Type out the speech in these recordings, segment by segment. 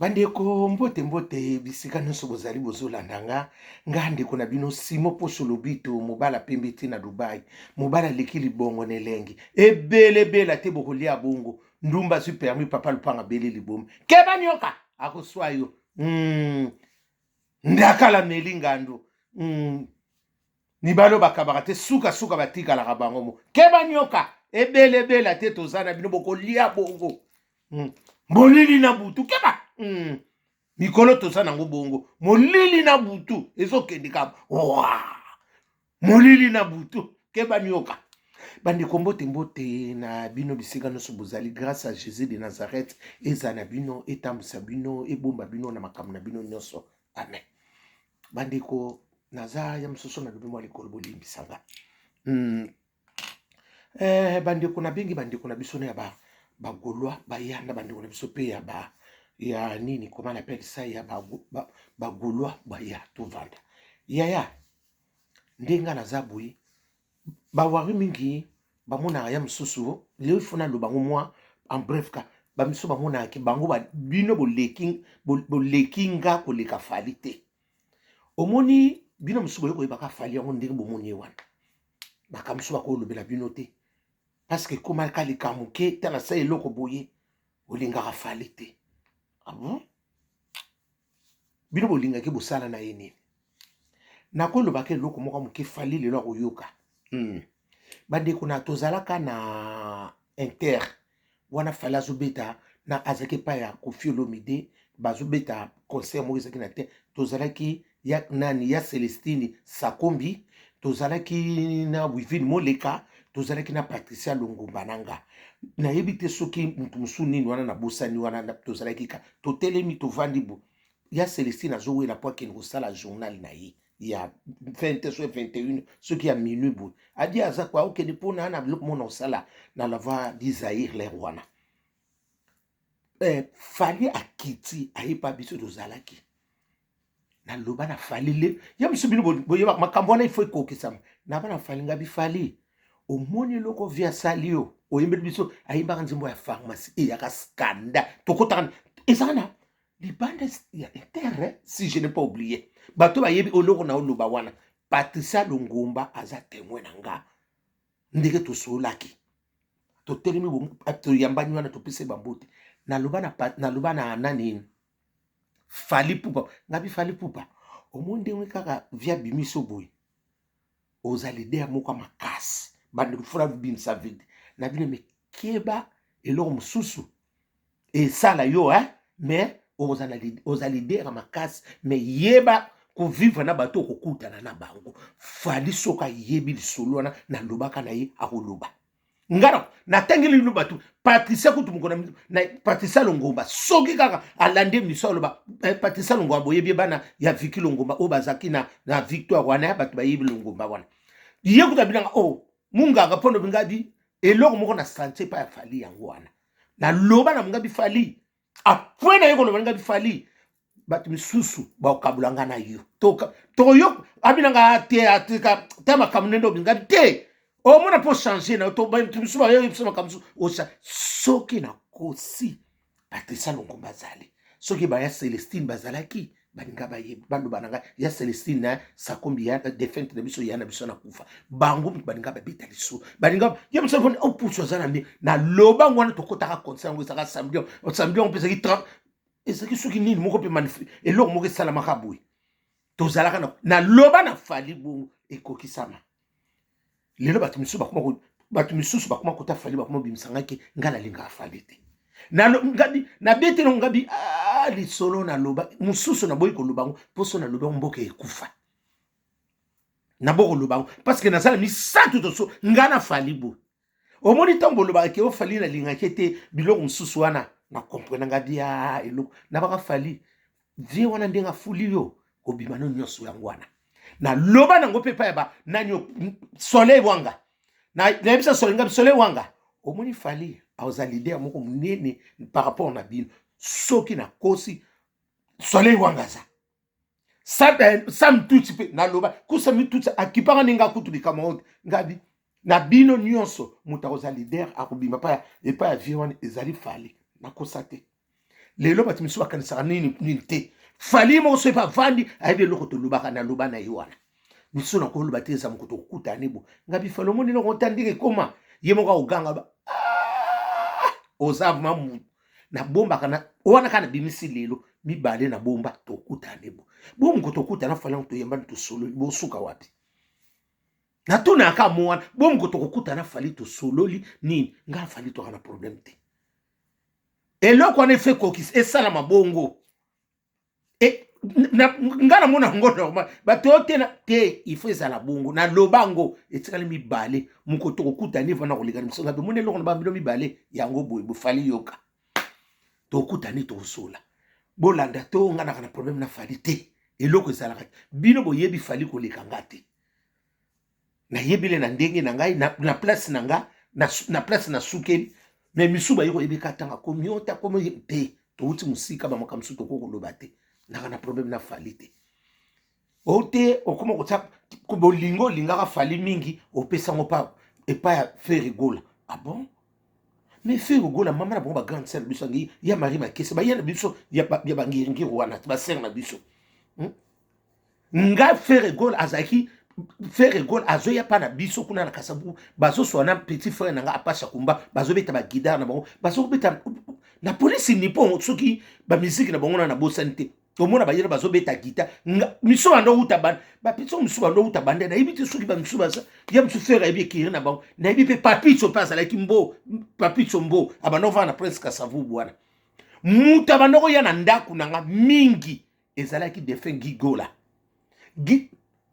Bandeko, mbote mbote bisika nyonso bozali bozolanda nga. Nga ndeko na bino Simo Poso Lobito, mobala pembe ti na Dubai, mobala aleki libongo na elengi ebelebela te, bokolia bongo ndumba azwi permis, papa lupanga beli libomi, keba nyoka akoswa yo. Ndakala meli ngandu. Mibalo bakabaka te, suka suka batikalaka bango mo. Keba nyoka ebelebela te, toza na bino bokolia bongo. Molili na butu keba. Mikolo toza nango bongo molili na butu ezokende kaka molili na butu, keba nyoka. Bandeko, mbote mbote na bino bisika nyonso bozali. Grâce à Jésus de Nazareth eza na bino, etambwisa bino, ebomba bino na makambo na bino nyonso, amen. Bandeko, naza ya mosusu nalobi mwa likolo, bolimbisanga. Bandeko, nabengi bandeko na biso na ya bagaulois baya na bandeko na biso mpe ya ba ya nini, comment on appelle ça, ya bagaulois baya tovanda. Yaya, ndenge naza boye, bawari mingi bamonaka ya mosusu lelo ifo naloba ngo mwa en bref ka bamisu bamonaka ke bango bino boleki, boleki nga koleka Fally te. Omoni bino mosusu boye koyebaka Fally yango ndenge bomoni ye wana, makambo mosusu bakolobela bino te parce que ekomaka likambo ke tala sa eloko boye olingaka Fally te. Ah bon? Bino bolingaki bosala na ye nini? Nakolobaka eloko moko moke, Fally lelo akoyoka. Bandeko, na tozalaka na inter wana, Fally azobeta na azalaki epai ya Kofi Olomide, bazobeta concert moko ezalaki na te. Tozalaki ya nani, ya Celestine Sakombi, tozalaki na Wivine Moleka, tozalaki na Patricia Longomba na nga, nayebi te soki motu mosusu nini wana nabosani wana. Tozalaki ka totelemi, tovandi bo ya Celestine azowela po akende kosala journal na ye ya 20 so 21, soki ya minuit boye, adi aza kwa okende mpona na biloko mona osala na La Voix du Zaïre. L'heure wana Fally akiti, ayepa biso tozalaki. Naloba na Fally le ya biso, bino boyeba makambo wana ifo ekokisama. Naba na Fally, ngabi: "Fally, omoni eloko vi asali yo, oyembeli biso, ayembaka nzembo ya pharmacie, eyaka skanda, tokotaka ezaka na libanda ya inter." Si je n'ai pas oublié, bato bayebi eloko na oloba wana. Patricia Longomba aza témoin na nga ndenge tosololaki, totelemi, toyambani wana, topesi bambote. Naloba na nani, Fally Ipupa, ngabi: "Fally Ipupa, omoni ndenge kaka via bimiso boye, oza leader moko ya makasi, bandeko fona bimisa vide na bino, mekeba eloko mosusu esala yo, eh? Mais oza leader ya makasi, mais yeba kovivre na bato okokutana na bango." Fally soki ayebi lisolo wana nalobaka na ye, akoloba ngana natangeli bino bato. Patricia kutu moko na Patricia Longomba, soki kaka alandi émission, aloba Patricia Longomba, boyebi bana ya Viki Longomba oyo bazalaki na victoire wana, ya bato bayebi Longomba wana, ye kutu abinanga o oh, munganga mpo nobinga bi eloko moko na sante epai ya Fally. Yango wana naloba na mongabi Fally, apres na ye koloba ngabi: "Fally, bato misusu bakabula nga na yo, toyo abinanga te, atika te makambo ndenge obinga te, omona mpo change na bato misusu bayoyebisa makambo mosusu osa." Soki nakosi, Patricia Longomba azali, soki baya Celestine bazalaki, balinga bayebi, baloba na ngai ya Celestine na Sakombi ya défunte na biso, ya na biso na kufa, bango balinga babeta liso, balinga ye mosu opusu aza na nde. Naloba ngo wana, tokotaka concert yango ezalaka samedi, samedi yango mpe ezalaki 30, ezalaki soki nini moko mpe eloko moko esalamaka boye, tozalaka. Naloba na Fally bongo, ekokisama. Lelo bato misusu bakoma kota Fally, bakoma obimisa ngai ke ngai nalingaka Fally te. Nabeteli ngabi ah, lisolo naloba mosusu, naboyi koloba yango mposo naloba yango mboka ekufa. Nabo koloba yango parce que naza na misato toso ngai na Fally boye. Omoni ntango bolobaka ke oFally nalingaki ete biloko mosusu wana, na comprendre nga bia eloko nabaka Fally vie wana ndenge afuli yo kobima no nyonso yango wana. Naloba nango mpe epai ya ba nani, Soleil Wanga, nayebisa Soleil ngabi: "Soleil Wanga, omoni Fally aza leader moko monene par rapport na bino." Soki nakosi, Soleil Wanga aza Sam Tutsi mpe naloba kusa mitutsi akipanga ndenge akutu likambo yango te. Ngabi na bino nyonso, moto akozala leader akobima epai ya vie wana ezali Fally. Nakosa te. Lelo bato misusu bakanisaka nini nini te. Fally moko soki avandi ayebi eloko tolobaka, naloba na ye wana. Misu nakoloba te, eza moko tokutani bo ngabi Fally, omoni eloko ota ndenge ekoma, ye moko akoganga ba ah! Oza vraiment mutu nabombaka na wana kaka nabimisi lelo mibale na bomba tokutani bo bo moko tokutana Fally yango toyembani tosololi bosuka wapi. Natunaka mo wana bo moko tokokutana Fally tosololi nini, ngai Fally toka na problème te. Eloko wana efe ekokisa esalama bongo e, nga namona yango normal, bato oyo te te, il faut ezala bongo. Naloba yango etikali mibale moko tokokutani vana koleka na biso ngabi omoni eloko na bambino mibale yango boye boFally yoka tokutani tokosola bolanda to nga naka na problème na Fally te. Eloko ezalaka bino boyebi Fally koleka nga te. Nayebile na ndenge na ngai na, na place na nga na, na place nasukeli me misu baye koyebika ntanga komi ota komi te touti mosika bamakambo mosusu tokoki koloba te. Naka na problème na Fally te. O te okoma kotia bolingo olingaka Fally mingi opesango pa epai ya Ferre Gola. Ah bon, mais Ferre Gola mama na bango bagrande sœur na biso angi ya Marie Makese baya na biso ya bangiringiri wana basere na biso, Nga Ferre Gola azalaki, Ferre Gola azoya mpa na biso kuna na Kasavubu, bazoswa na petit frère na nga Apasha Kumba, bazobeta baguitare na bango, bazobeta na polisi nipo soki bamiziki na bango na nabosani te. Omona bayena bazobeta guitare, miso bando uta banda bapitso mosusu bando uta banda, nayebi te soki bamisusu baza ya mosusu. Ferre ayebi ekiri na bango, nayebi mpe Papitso mpe azalaki mbo Papitso mbo abanda ovanda na Prince Kasavubu wana. Moto abanda koya na ndako na nga mingi ezalaki défunt Gigola,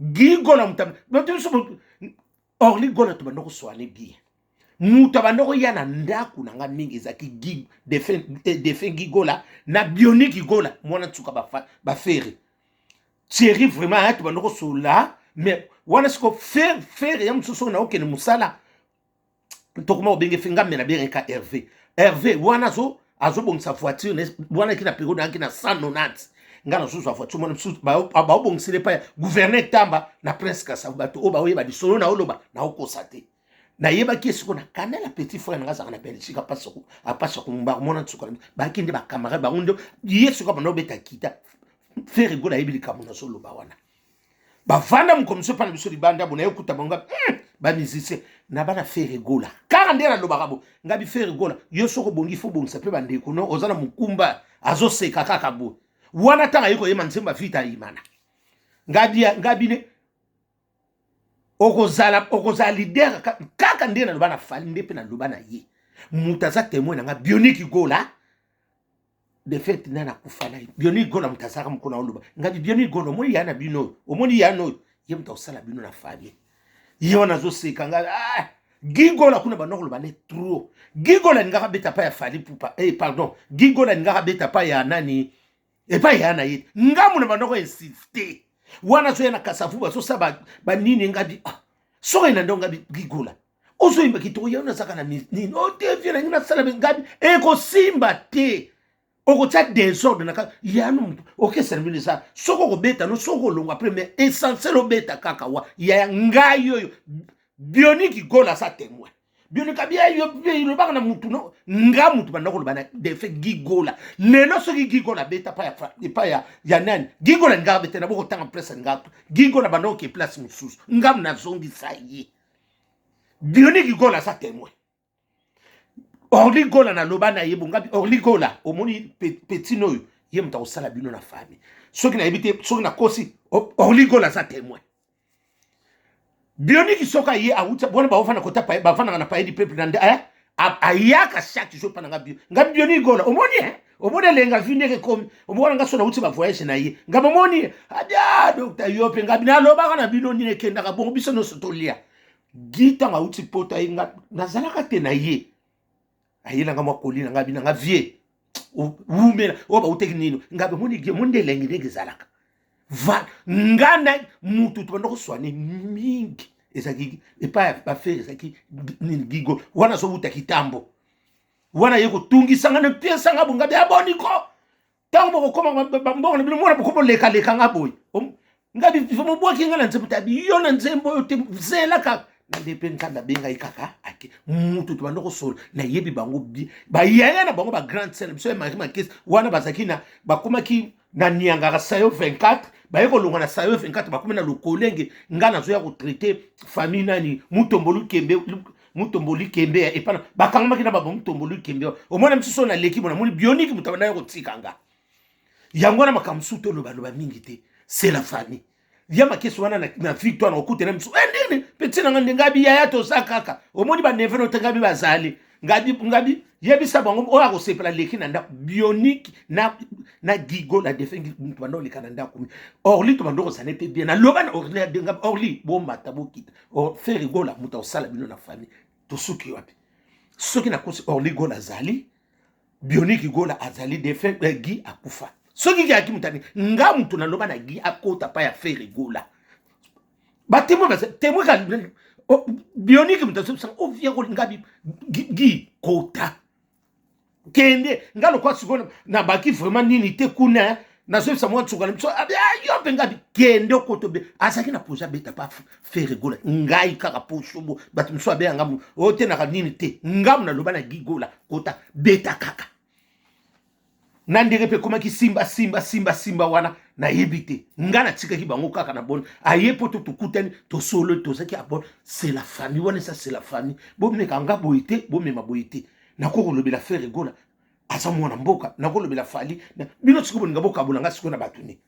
Gigola moto biso Orly Gola tobanda koswane bien. Moto abanda koya na ndako na nga mingi ezalaki défunt Gigola na Bioni Gigola mwana nsuka baFerre Thierry. Vraiment aya tobanda kosola mais wana siko Ferre ya mosusu oyo naokende mosala tokoma kobenge fe ngambe na bengeka Hervé. Hervé wana azobongisa voiture wana eki na periode ayaki na 190, nga nazozwa voiture mwana mosusu baobongisela epai ya gouverneur Tamba na Prince Kasavu. Bato oyo baoyeba lisolo na oloba naokosa te. Nayebaki esiko na kanela petit frère nanga azalaka na Belgique, apasa kumba mwana nsuka bayaki nde bacamarade bango nde ye siko banda obeta kita. Ferre Gola ayebi likambo nazoloba wana. Bavanda mokomiso epai na biso libanda bo naye okuta bango bamusicien na bana Ferre Gola kaka nde nalobaka bo ngabi Ferre Gola yo soki obongi fo bongisa mpe bandeko no oza na mokumba. Azoseka kaka bo wana ntango aye koyema nzembo avita ayimana ngabi ngabi ne okozala okozala leader kaka nde naloba na Fally nde mpe naloba na ye. Moto aza témoin na nga Bioniki Gola de fait nani akufa na ye Bioni Gola moto azalaka mokolo na oloba ngabi Bioni Gola omoni ya na bino oyo omoni ya oyo ye moto akosala bino na famille ye wana azoseka ngai. Ah, Gigola kuna banda koloba ne trop. Gigola alingaka beta pa ya Fally Pupa, eh, pardon, Gigola alingaka beta pa ya nani epai ya na ye ngambo na banda koinsiste wana azoya na Kasavu bazosala banini ngabi ah, soki na ndo ngabi Gigola ozoyemba kitoko ye wana azaka na nini o te vie nangi nasala ngabi ekosimba te okotia désordre na kaka yano moto okesana bino eza soki okobeta no soki olongwa après mais essentiel obeta kaka wa ya ngai oyo Bioniki Gola aza témoin. Bionika bia yo lobaka na mutu no nga mutu banda koloba na defe Gigola lelo soki Gigola abeta pa ya epa ya, ya nani Gigola nga abeta na bokotanga place nga Gigola banda oke place mosusu nga nazongisa ye. Bioniki Gola aza témoin. Orly Gola naloba na ye bongabi Orly Gola omoni petit oyo ye moto akosala bino na famille soki nayebi te soki nakosi. Orly Gola aza témoin. Bioniki soki aye awuti wana baofanda kota bafandaka na Palais du Peuple na nde ayaka chaque jour mpa na nga bio nga Bioni Gola omoni eh? Omoni elenga vi ndenge ekomi omona nga so nauti bavoyage na ye nga bomoni abia docteur yo mpe nga nalobaka na bino nini ekendaka bongo biso nyonso tolia gi ntango awuti poto aye nga nazalaka te na ye ayelanga mwa koli na nga bina nga vie wumela oyo bautaki nini nga bomoni gi omoni nde elengi ndenge ezalaka va nga na mutu tobanda koswane mingi ezalaki epai ya baFerre ezalaki nini Gigo wana azowuta kitambo wana ye kotungisa nga na piesa nga bonga bya boniko ntango bokokoma bambongo na bino mona bokomolekaleka nga boye nga mobwaki nga na nzembo te abi yo na nzembo oyo te zela kaka. Na nde mpe Nzambe abengai kaka ake mutu tobanda kosolo, nayebi bango bien, bayaya na bango, bagrande sœur na biso ya Marie Makesi wana, bazalaki na, bakomaki na Niangara Sayo 24, baye kolongwa na Sayo 24, bakomi na Lokolenge. Ngai nazoya kotraite famille nani, Mutombo Lukembe, Mutombo Likembe ya epana, bakangamaki na baba Mutombo Likembe. Omona misusu oyo naleki bona moni bioniki moto abandaki kotika nga yango wana. Makambo mosusu tolobaloba mingi te, c'est la famille ya Makesi wana na victoire na kokutela misu e ndini peti na nga ndenge abi yaya, toza kaka omoni baneve no te, ngabi bazali ngabi ngabi yebisa bango oyo akosepela leki na ndako bioniki na Gigo la defengi mutu banda oleka na ndako Orly, to banda kozala mpe bien. Naloba na Orly adenga Orly, bomata bokita Ferre Gola moto akosala bino na famille. Tosuki wapi? Soki nakosi, Orly Gola azali, Bioniki Gola azali, défunt Guy akufa. Soki keyaki moto ani nga moto naloba na Guy akota pa ya Ferre Gola, batémoin, témoin ka Bioniki moto azobisanga ovia kolinga Guy kota kende. Nga lokwa sikoyo nabaki vraiment nini te kuna, nazoyebisa mwa nsuka na biso yo mpe ngabi kende okoto be azalaki na projet abeta pa Ferre Gola. Ngai kaka posobo bato mosusu abeyanga oyo te naka nini te, ngamu naloba na Guy Gola kota beta kaka na ndenge mpe ekomaki simba simba simba simba wana, nayebi te. Nga natikaki bango kaka na bon aye mpo to tokutani, tosolo, tozalaki abon. C'est la famille wana, eza c'est la famille. Bomeka nga boye te, bomema boye te. Nakoki kolobela Ferre Gola, aza mwana mboka. Nakolobela Fally. Bino sikoyo bolinga bokabola nga sikoyo na bato nini?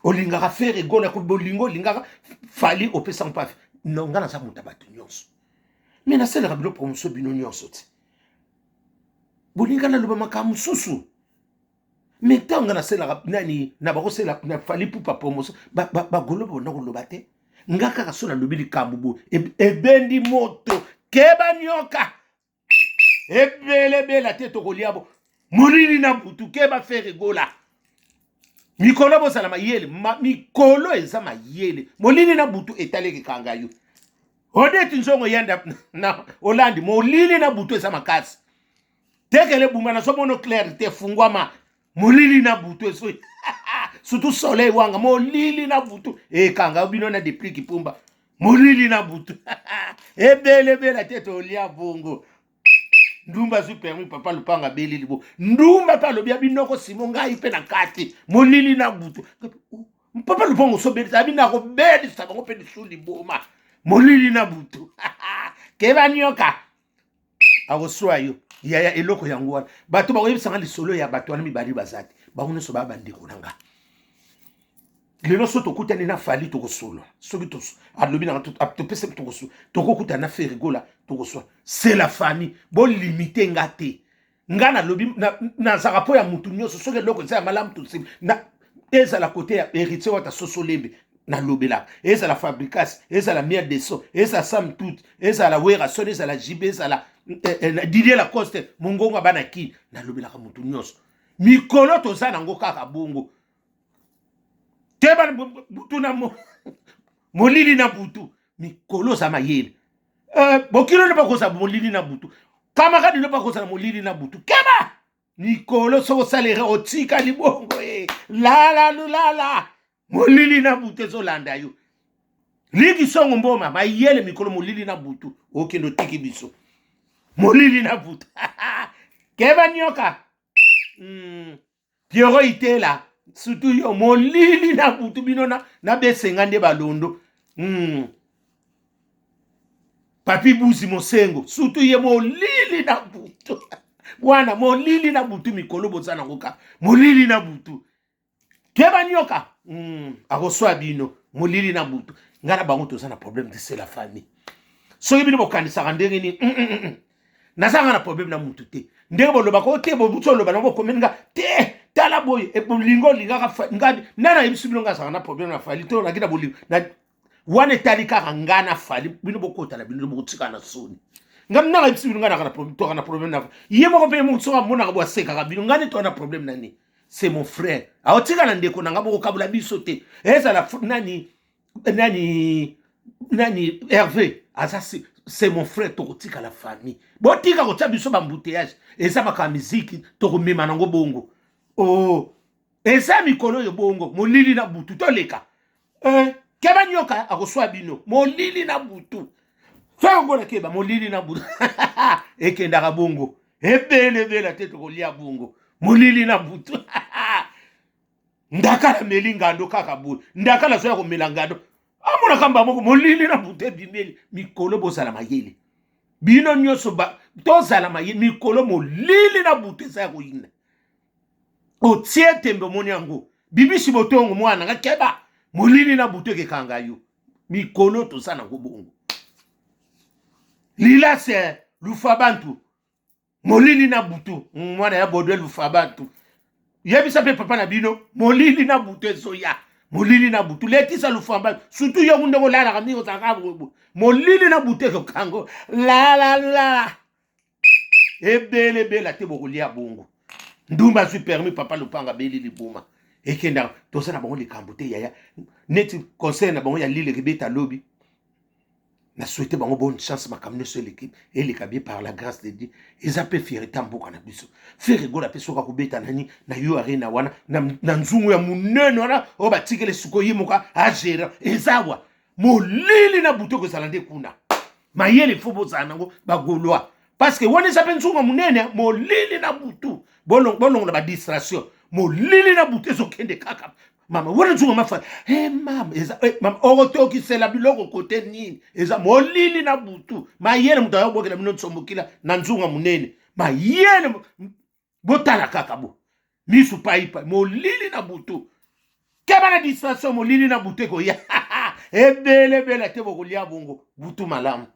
Olingaka Ferre Gola, bolingo olingaka Fally, opesa mpafi. Non, nga naza moto ya bato nyonso, me nasalaka bino promotion bino nyonso ti bolinga naloba makambo mosusu. Me ntango nga nasalaka nani na bakosala na Fally Ipupa promotion, bagolo bonda koloba te. Nga kaka so nalobi likambo boye, ebendi moto. Keba nyoka ebelebela te, tokolia bo molili na butu. Keba Ferre Gola, mikolo bozala mayele, mikolo eza mayele. Molili na butu etaleki kanga yo Odeti nzongo yanda na Olandi. Molili na butu eza makasi, tekele buma nazomona clair te, fungwama. Molili na butu ezo surtout soleil wanga, molili na butu ekanga bino na Deplick Pumba. Molili na butu ebelebela te, tolia bongo. Ndumba azwi permis, papa Lupanga abeli libo. Ndumba mpe alobi abinoko simo ngai mpe na kati molili na butu. Papa Lupango osobelisa abi nakobelisa bango mpe lisu liboma. Molili na butu, keba nyoka akoswa yo yaya. Eloko yango wana bato bakoyebisanga lisolo ya bato wana mibali baza te, bango nyonso baya bandeko na nga. Lelo so tokutani na Fally, tokosolola. Soki alobi nanga topesa, tokosolola. Tokokutana na Ferre Gola, tokosolola. C'est la famille, bolimite nga te. Nga nalobi nazalaka mpo ya mutu nyonso. Soki eloko eza ya malamu, tosimbi ezala kote ya Héritier Wata Sosolembe nalobelaka, ezala Fabricas, ezala Miel de Son, ezala Sam Tout, ezala Werason, ezala JB, ezala Didier Lacoste Mongongo ya bana Kini, nalobelaka mutu nyonso. Mikolo toza nango kaka bongo te, butu na molili na butu. Mikolo oza mayele, bokilo nde bakozala molili na butu, camarade nde bakozala molili na butu. Keba mikolo, soki osala erreur otika libongo e lala lulala, molili na butu ezolanda yo. Liki songo mboma mayele, mikolo molili na butu, okende otiki biso molili na butu. Keba nyoka. Piero Itela, surtout yo, molili na butu bino na besenga nde balondo. Papi Buzi Mosengo, surtout ye, molili na butu wana, molili na butu. Mikolo boza nango ka molili na butu, keba nyoka. Akoswa bino molili na butu. Ngai na bango toza na problème te, c'est la famille. Soki bino bokanisaka ndenge nini, nazanga na problème na mutu te. Ndenge bolobaka o te, bobuti oloba nango bokomeli nga te. Tala boye, bolingo olingaka ngai nani ayebisi bino nga azalaka na problème na Fally te? Olaki na bolingo wana etali kaka nga na Fally. Bino bokotala, bino bokotika na soni. Nga nanga yebisi bino nga naka na problème, toka na problème na ye moko mpe ye soki amonaka bo asekaka bino. Nga nde toka na problème na nini? C'est mon frère, aotika na ndeko na nga, bokokabula biso te. Ezala nani nani nani, Hervé aza, c'est mon frère, tokotika la famille. Botika kotia biso baembouteillage, eza makambo miziki, tokomema nango bongo. Oh, eza mikolo oyo bongo molili na butu toleka, keba nyoka akoswa bino molili na butu. Ferre Gola keba molili na butu ekendaka bongo ebele ebele te tokolia bongo molili na butu ndakala meli ngando kaka boye ndakala azoya komela ngando amonaka mba moko molili na butu ebimeli mikolo bozala mayele bino nyonso tozala mayele mikolo molili na butu eza ya koyina otie tembe omoni yango bibisi botongo mwana nga keba molili na butu ekekanga yo mikolo toza nango bongo lilase lufa bantu molili na butu mwana ya bodwe lufa bantu yebisa mpe papa na bino molili na butu ezoya molili na butu letisa lufamba surtout yo ndenge olalaka mingi ozalaka molili na butu ekokango lalalala ebele ebele te bokolia bongo ndumba azwi permis papa lopanga abeli liboma ekenda toza na bango likambo te yaya neti conseil na bango ya lile ekebeta lobi na souhaite bango bonne chance makambo nyonso eleki eleka bien par la grâce de dieu eza mpe fierté ya mboka na biso Ferre Gola mpe soki akobeta nani na yo arena wana na, na nzungu ya monene wana oyo batikeli sikoyo ye moko agere eza wa molili na butu ekozala nde kuna mayele fo bozala nango bagolois parce que wana eza mpe nzungu monene molili na butu bolongola badistraction molili na butu ezokende kaka mama wana nzungu mafa hey, eh, mama eza hey, eh, mama okotokisela biloko kote nini eza molili na butu mayele moto ayobokela bino nsombokila na nzungu monene mayele botala kaka bo misu paipai molili na butu keba na distraction molili na butu ekoya ebele ebele te bokolia bongo butu malamu.